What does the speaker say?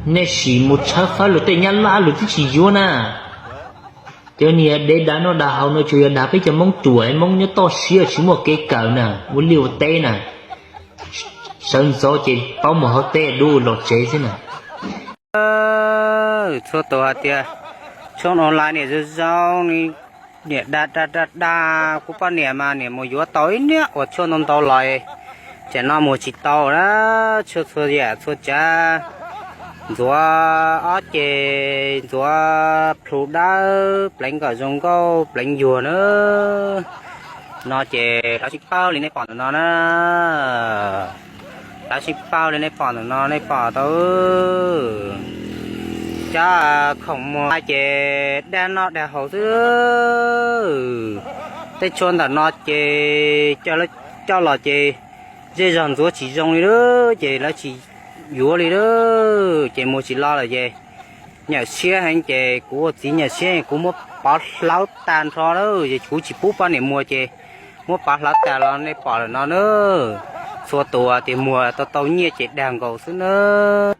Nej sim mus tshawb fawb luag tej, Nyab Laj luag twb tsis yuav na. Cov niag dev dag noj dag haus no tsuas yog dag peb cov Hmoob ruam, Hmoob nyob toj siab tsis muaj kev kawm na, ua liaj ua teb na. Sawv ntxov ces paub mus hauv teb dub los tsev xwb na. Txhua tus hais tias tshooj online niam zoo zoo, niam dag dag dag dag, kuv poj niam mas niam mus yuav tau ib niag uas tshuaj ntau ntau los, tsam no mus tsis tau na. Tshuaj txhua yam txhua tsav, ntxuav ob ceg, ntxuav plhu dawb, pleev kom zoo nkauj pleev yuag na. No ces lawv sib paub li nej pom ntawm no na. Lawv sib paub li nej pom ntawm no, nej pom tau. Cov khoom muag ces dag noj dag haus xwb. Tej tshuaj ntawm no ces coj los ces zej zog ntxuav tsis zoo li lawm ces lawv tsis yuav li lawm, ces muag tsis lo lawm ces nyuaj siab heev ces kuv ua txiv nyuaj siab, kuv muab pov hlawv tag nrho lawm es kuv tsis pub poj niam muag ces muab pov hlawv tag los nej pom lawm no na. Txhua tus tias muag tau tau nyiaj ces dag nkaus xwb na.